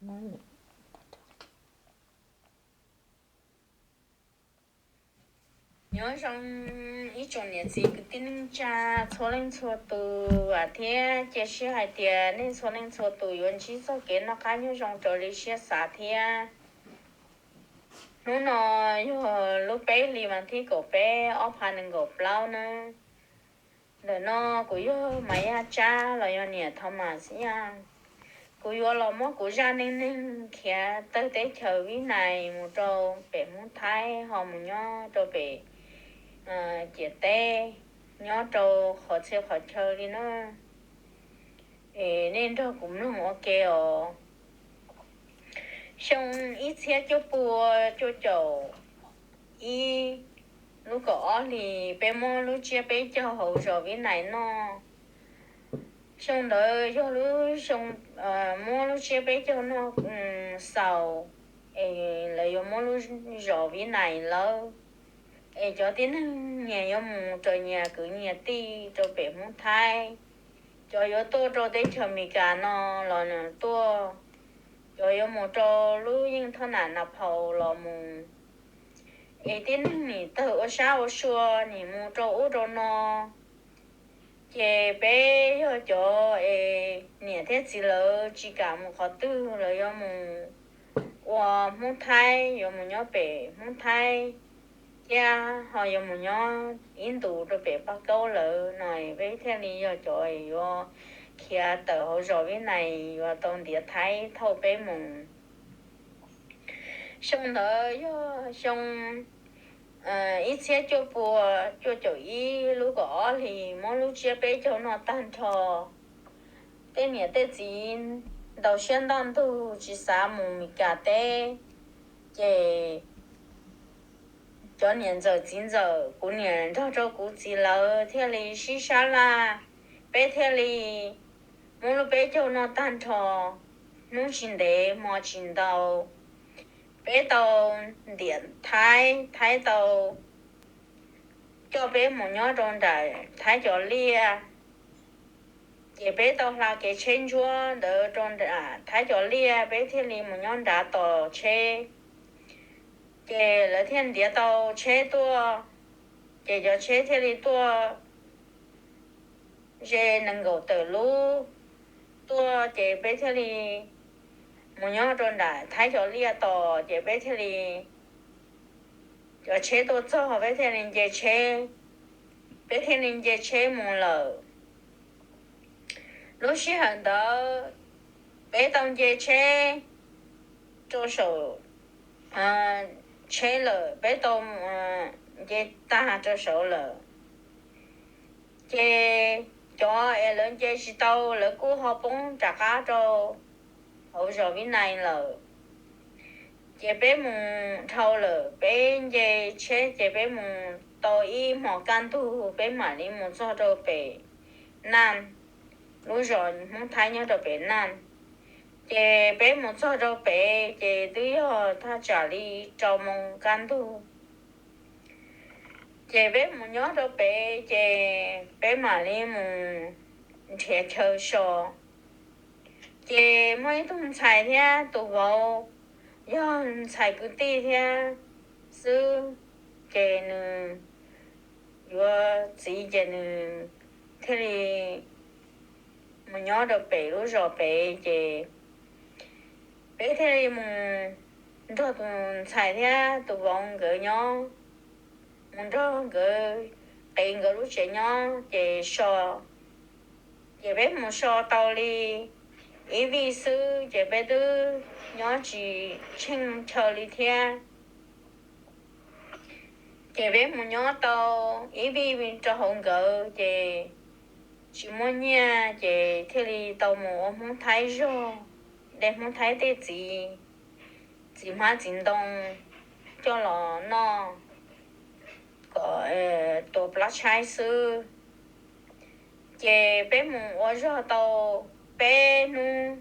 Nyob zoo ib tsoom niam txiv kwv tij neej tsa txhua leej txhua tus thiab, cia siab hais tias nej txhua leej txhua tus yuav ntsib txoj kev noj qab nyob zoo raws li siab xav thiab. Hnub no yog lub peb hlis mas thib kaum peb ob phav nees nkaum plaub na. Ntawm no kuv yog Maiv Yaj Tsab los yog niam Thov Mas Xib Yaj. Kuv yuav los muab kuv zaj neej neeg khiav tawg teb chaws Vib Nais mus rau pem Hmoob Thaib ho mus nyob rau pem ciam teb, nyob rau qhov txhia qhov chaw li na. Es nej nrog kuv mloog ua ke os. Xyoo ib txhiab cuaj pua cuaj caum ib lub kaum ob hlis peb muab lub tsiab peb caug hauv zos Vib Nais noj. Xyoo ntawd yog lub xyoo muab lub tsiab peb caug noj xaus, es lawv yuav muab lub zos Vib Nais lawb. Es cov tib neeg nyias yuav mus raws nyias kwv nyias tij rau pem Hmoob Thaib. Cov yuav tuaj rau teb chaws Amelikas no los tuaj, cov yuav mus rau lub yeej thoj nam Nas Phaus los mus. Es tib neeg nim tawg ua sab ua sua nim mus rau ub rau no. Ces peb yog cov es niam thiab txiv lawv tsis kam mus qhov twg, lawv yuav mus ua Hmoob Thaib, yuav mus nyob pem Hmoob Thaib thiab ho yuav mus nyob ib ntus rau pem Paj Kaub lawm no, peb thiaj li yog cov yuav khiav tawm hauv zos Vib Nais yuav tau ntiav Thaib thauj peb mus. Xyoo ntawd yog xyoo ib txhiab cuaj pua cuaj caum ib lub kaum ob hlis muab lub tsiab peb caug noj tag nrho. Tej niam tej txiv ntaus siab ntoj ntug tsis xav mus Meskas teb, ces cov niam ntxawm txiv ntxawm kuv niam nrog rau kuv txiv lawv thiaj li sib sab laj, peb thiaj li muab lub peb caug noj tag nrho. Hnub tsis ntev hmo tsis ntau, peb tau ntiav Thaib, Thaib tau coj peb mus nyob rau nram Thaib cov liaj. Ces peb tau hla kev tsheb ntsuab ntawd rau nram Thaib cov liaj, peb thiaj li mus nyob nrad tos tsheb. Ces lawv thiaj ntiav tau tsheb tuaj, ces cov tsheb thiaj li tuaj ze nees nkaum tawm lub tuaj, ces peb thiaj li mus nyob rau nram Thaib cov liaj tos, ces peb thiaj li, cov tsheb tuaj txog peb thiaj li nce tsheb, peb thiaj li nce tsheb mus lawm. Lub sij hawm ntawd peb tau nce tsheb rau saum tsheb lawm, peb tau nce tag rau saud lawm. Ces cov es lawv nce tsis tau, lawv kuj ho poob rov qab rau hauv zos Vib Nais lawm. Ces peb mus dhau lawm, peb nce tsheb ces peb mus tau ib hmos kaj ntug peb mam li mus txog rau pem Naj, lub zos Hmoob Thaib nyob rau pem Naj. Ces peb mus txog rau pem ces twb yog thaj tsam li rau moos kaj ntug. Ces peb mus nyob rau pem ces peb mam li mus nrhiav chaw so. Ces muaj ib tug ntxhais thiab tus vauv, yog ntxhais kwv tij thiab xwb, ces nws yuav txiv ces nws thiaj li mus nyob rau pem lub zos pem. Ces peb thiaj li mus nrog tus ntxhais thiab tus vauv nkawd nyob, mus nrog nkawd qev nkawd lub tsev nyob ces so. Ces peb mus so tau li ib vij xwb ces peb twb nyob tsis tsheej chaw li thiab. Ces peb mus nyob tau ib vij rau hauv nkawd ces tsis muaj nyiaj ces thiaj li tau mus ua Hmoob Thaib zog, de Hmoob Thaib tej txiv, txiv hmab txiv ntoo coj los noj kom tua plab tshaib xwb. Ces peb mus ua zog tau peb hnub,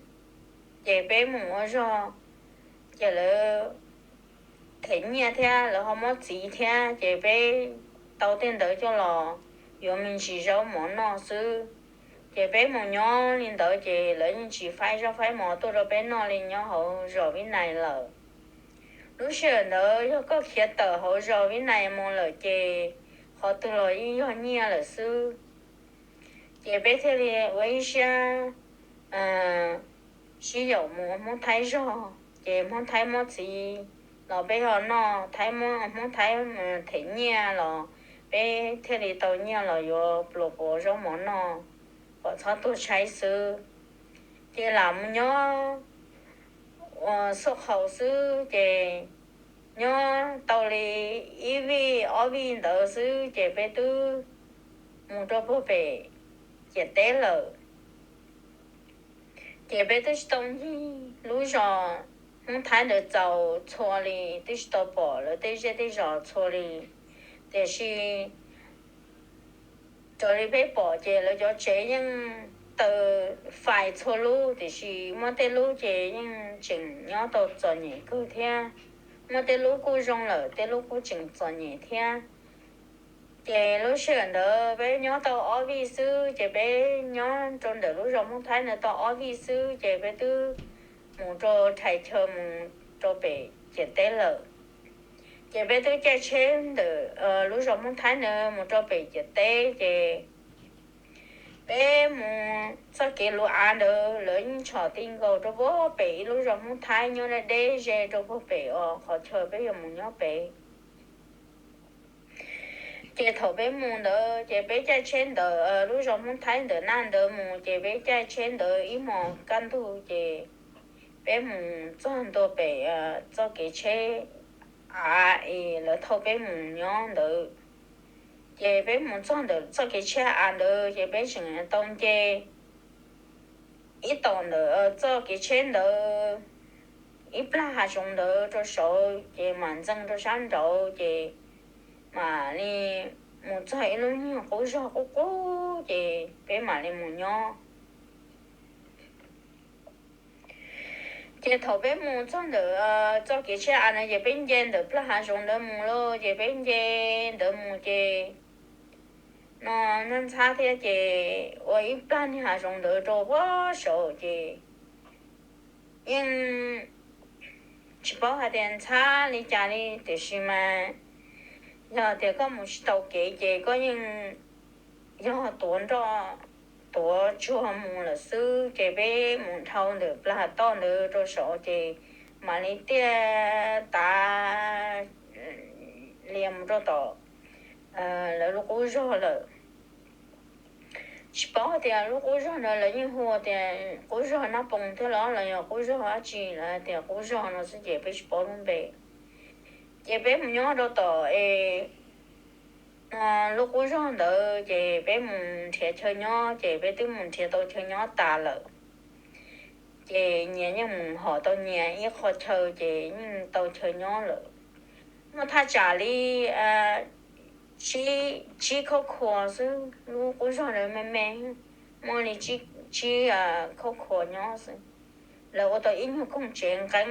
ces peb mus ua zog, ces lawv them nyiaj thiab lawv ho muab txiv thiab ces peb tau tej ntawd coj los yuav me ntsis zaub mov noj xwb. Ces peb mus nyob li ntawd ces lawv yeej tsis faib zaub faib mov tuaj rau peb noj li nyob hauv zos Vib Nais lawm. Lub sij hawm ntawd yog koj khiav tawm hauv zos Vib Nais mus lawm ces qhov twg los yeej yog nyiaj lawm xwb. Ces peb thiaj li ua ib siab sib yaum mus ua Hmoob Thaib zog, ces Hmoob Thaib muab txiv los peb ho noj, Thaib muab, Hmoob Thaib them nyiaj los peb thiaj li tau nyiaj los yuav pluas puas zaub mov noj kom txhob tuag tshaib xwb. Ces lam mus nyob ua xuaj qhaus xwb ces nyob tau li ib vij ob vij ntawd xwb ces peb twb mus rau puag pem ciam teb lawm. Ces peb twb tsis tau ncig lub zos Hmoob Thaib ntawd txaus txhua li, twb tsis tau pom lawv tej zej tej zos txhua li. Tiam sis raws li peb pom ces lawv cov tsev yeej taws fais txhua lub, tiam sis muaj tej lub ces yeej tseem nyob tau txom nyem kawg thiab. Muaj tej lub kuj zoo lawm, tej lub kuj tseem txom nyem thiab. Ces lub sij hawm ntawd peb nyob tau ob vij xwb, ces peb nyob rau ntawm lub zos Hmoob Thaib ntawd tau ob vij xwb, ces peb twb mus rau rhais chaw mus rau pem ciam teb lawm. Ces peb twb caij tsheb ntawm lub zos Hmoob Thaib ntawd mus rau pem ciam teb, ces peb mus txoj kev luv av ntawd lawv yeej tshom ti nkaus rau puag pem ib lub zos Hmoob Thaib nyob deb deb ze rau puag pem os, qhov chaw peb yuav mus nyob pem. Ces thaum peb mus ntawd ces peb caij tsheb ntawm lub zos Hmoob Thaib ntawm naj ntawd mus, ces peb caij tsheb ntawd ib hmos kaj ntug, ces peb mus txog ntua pem txoj kev tsheb av es lawv thauj peb mus nyob ntawd. Ces peb mus txog ntawm txoj kev tsheb av ntawd ces peb tseem tau nce ib tom ntawm txoj kev tsheb ntawd ib plag hav zoov ntawd rau saud, ces mam ntxeev rau sab nraud, ces mam li mus txog ib lub nyuag qub zog qub qub, ces peb mam li mus nyob. Ces thaum peb mus txog ntawm txoj kev tsheb av na, ces peb nce ntawm plag hav zoov ntawd mus lauj, ces peb nce ntawd mus ces no ntxhab ntxhab thiab, ces ua ib plag niag hav zoov ntawd rau puag saud, ces yeej tsis paub hais tias ntxhab li cas li, tiam sis mas yog tias koj mus tsis tau kev ces koj yeej yog tuav nroj tuav tsuag mus lawm xwb. Ces peb mus dhau ntawm plag toj ntawd rau saud, ces mam li tiaj tav lias mus rau tom lawv lub qub zog lawm. Tsis paub tias lub qub zog ntawd lawv yeej hu tias qub zog Nab Poo thiab los los yog qub zog dab tsi, lawv tias qub zog no xwb, ces peb tsis paub lub npe. Ces peb mus nyob rau tom es lub qub zog ntawd, ces peb mus nrhiav chaw nyob, ces peb twb mus nrhiav tau chaw nyob tas lawm. Ces nyias yeej mus hom tau nyias ib qho chaw, ces yeej tau chaw nyob lawm. Muaj thaj tsam li tsib khaub khuas xwb, lub qub zog ntawd me me, muaj li tsib khaub khuas nyob xwb. Lawv ua tau ib nyuag koog tsev nqeeb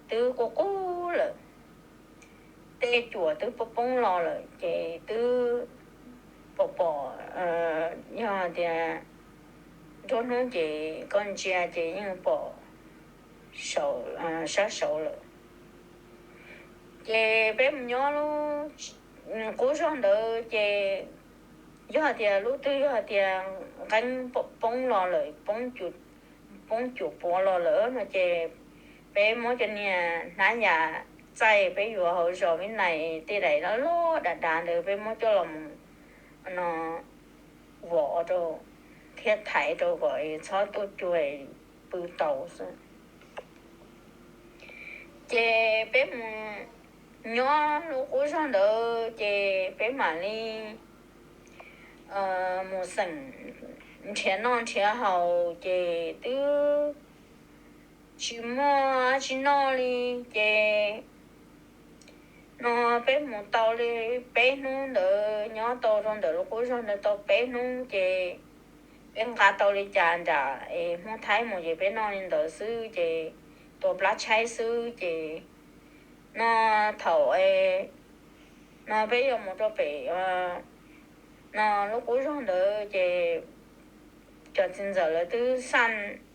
twb qub qub lawm, tej cuam twb poob poob los lawm, ces twb pom pom, yog tias nruab hnub ces koj ntsia ces yeej pom sab saud lawm. Ces peb mus nyob lub qub zog ntawd, ces yog tias lub twg yog tias nqeeb poob los lawm, poob cuam puav los lawm no, ces peb muab cov niag hnab yas txaij peb yuav hauv zos Vib Nais tej daim loj loj dav dav ntawd peb muab coj los mus no vom rau thiab thaiv rau kom txhob tuaj cuag pw tau xwb. Ces peb mus nyob lub qub zog ntawd, ces peb mam li mus xeem nrhiav noj nrhiav haus, ces twb tsis muaj dab tsi noj li. Ces no peb mus tau li peb hnub ntawd, nyob tau rau ntawm lub qub zog ntawd tau peb hnub, ces peb nqa tau li cas nram es Hmoob Thaib mus, ces peb noj li ntawd xwb, ces tua plab tshaib xwb. Ces no thaum no peb yuav mus rau pem no lub qub zog ntawd, ces cov txiv ntxawm lawv twb,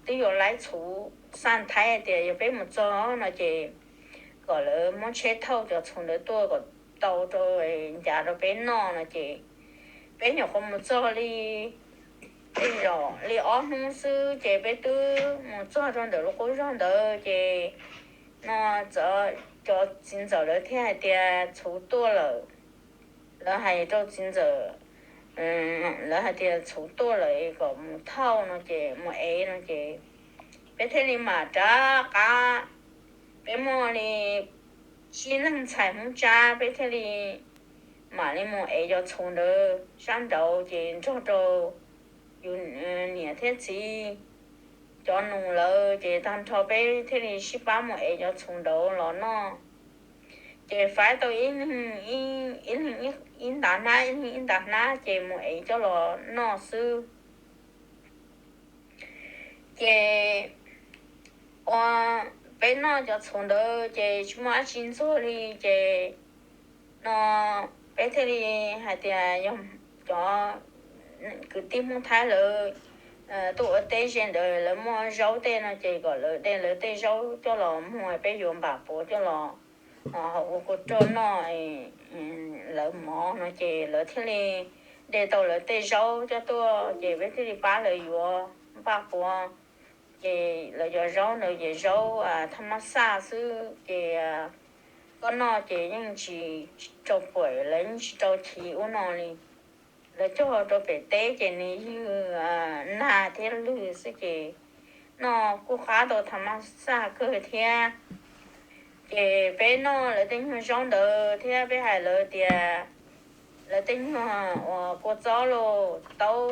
twb yuav laib txhuv xaj thaib hais tias yog peb mus txog no ces kom lawv muab tsheb thauj cov txhuv ntawd tuaj kom tau rau, ncav rau peb noj no ces peb nyuam qhuav mus txog li tej zaum li ob hnub xwb ces peb twb mus txog rau ntawm lub qub zog ntawd ces no txawm cov txiv ntxawm lawv thiaj hais tias txhuv tuaj lawm. Lawv hais rau txiv ntxawm, lawv hais tias txhuv tuaj lawm kom mus thauj no ces mus ev no ces peb thiaj li mam rov qab, peb muaj li tsib leeg ntxhais Hmoob Tsab peb thiaj li mam li mus ev cov txhuv ntawd sab nraud ces nrog rau yus niam thiab txiv cov nus lawm ces tag nrho peb thiaj li sib pab mus ev cov txhuv nraud los noj. Ces faib tau ib leeg ib ntas hnab, ib leeg ib ntas hnab ces mus ev coj los noj xwb. Ces ua peb noj cov txhuv ntawd ces tsis muaj dab tsi ntxuag li ces no peb thiaj li hais tias yog cov kwv tij Hmoob Thaib lawv tuaj ua teb ze ntawd lawv muaj zaub tej no ces kom lawv de lawv tej zaub coj los muag peb yuav npam puav coj los hau ua kua roj noj lawv mov no ces lawv thiaj li de tau lawv tej zaub coj tuaj ces peb thiaj li pab lawv yuav npaj puav. Ces lawv cov zaub ntawd ces zaub thaj mab xaj xwb ces koj noj ces yeej tsis rau puam, lawv yeej tsis rau chiv ub no li. Lawv cog rau pem teb ces nws ywg nag thiab lwg xwb ces noj kuj qab tau thaj mab xaj kawg thiab. Ces peb noj lawv tej nyuag zaub ntawd thiab peb hais lawv tias lawv tej nyuag uas kua txob lauj, taub,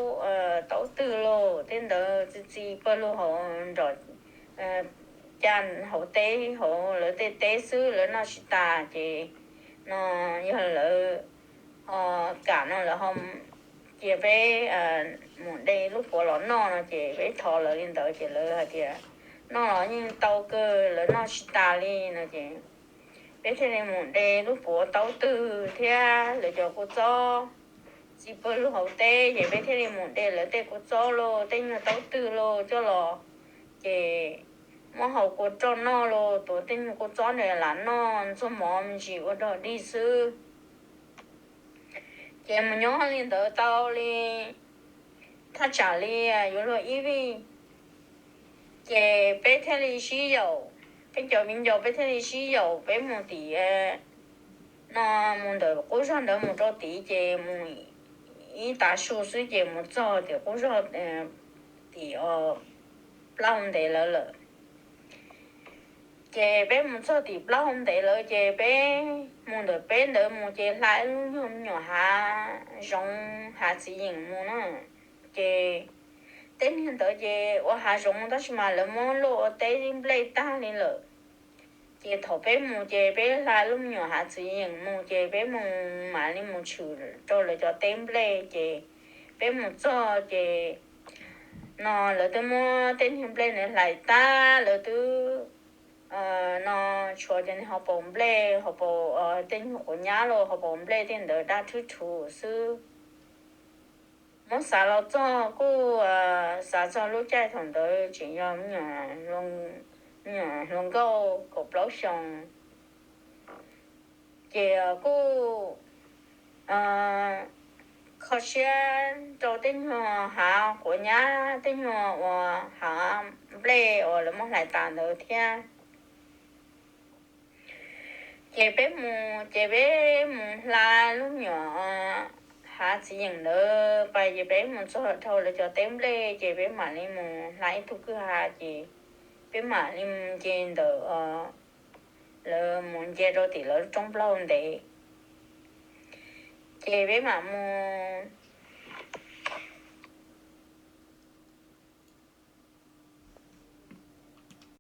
taub twg lauj, tej ntawd txi txiv pawg lug hauv nram, cas hauv teb hauv lawv tej teb xwb lawv noj tsis tas ces no yog lawv kam no lawv ho cia peb mus de lub puav los noj no ces peb thov lawv li ntawd ces lawv hais tias noj los yeej tau kawg, lawv noj tsis tas li no ces peb thiaj li mus de lub puav taub twg thiab lawv cov kua txob txi pawg lug hauv teb ces peb thiaj li mus de lawv tej kua txob lauj, tej nyuag taub twg lauj coj los ces muab hau kua roj noj lauj, tuav tej nyuag kua txob ntawd lam noj ntxuag mov me ntsis ua dog dig xwb. Ces mus nyob li ntawd tau li thaj tsam li yuav luag ib vij, ces peb thiaj li sib yaum, peb cov viv ncaus peb thiaj li sib yaum peb mus tim no, mus ntawm qub zog ntawd mus rau tid ces mus ib tav su xwb ces mus txog tim qub zog tim plaub hau ntev lawv lawm. Ces peb mus txog tim plaub hau ntev lawv ces peb mus ntawm peb ntawd mus ces hla ib lub nyuag me nyuam hav zoov hav txiv yeem mus na. Ces tej niag ntawd ces ua hav zoov tab sis mas lawv muab luaj ua teb nplej tag li lawm. Ces thaum peb mus ces peb hla lub me nyuam hav txiv yeem mus ces peb mus mam li mus tshwm rau lawv cov teb nplej ces peb mus txog ces no lawv twb muab tej niag nplej ntawd hlais tag, lawv twb no tshuav cov niag hauv paus nplej, hauv paus tej nyuag quav nyab los hauv paus nplej tej ntawd daj rhuv rhuv xwb. Muab xav los txog kuj xav txog lub caij thaum ntawd tseem yog me nyuam hluas nkauj kaum plaub xyoos, ces kuj kho siab rau tej nyuag hav quav nyab, tej nyuag uas hav nplej uas lawv muab hlais tas ntawd thiab. Ces peb mus ces peb mus hla lub me nyuam hav txiv yeem ntawd pais ces peb mus txog dhau lawv cov teb nplej ces peb mam li mus hla ib tug kwj ha ces peb mam li mus nce ntawm lawv mus nce rau tim lawv lub roob plaub hau ntev. Ces peb mam mus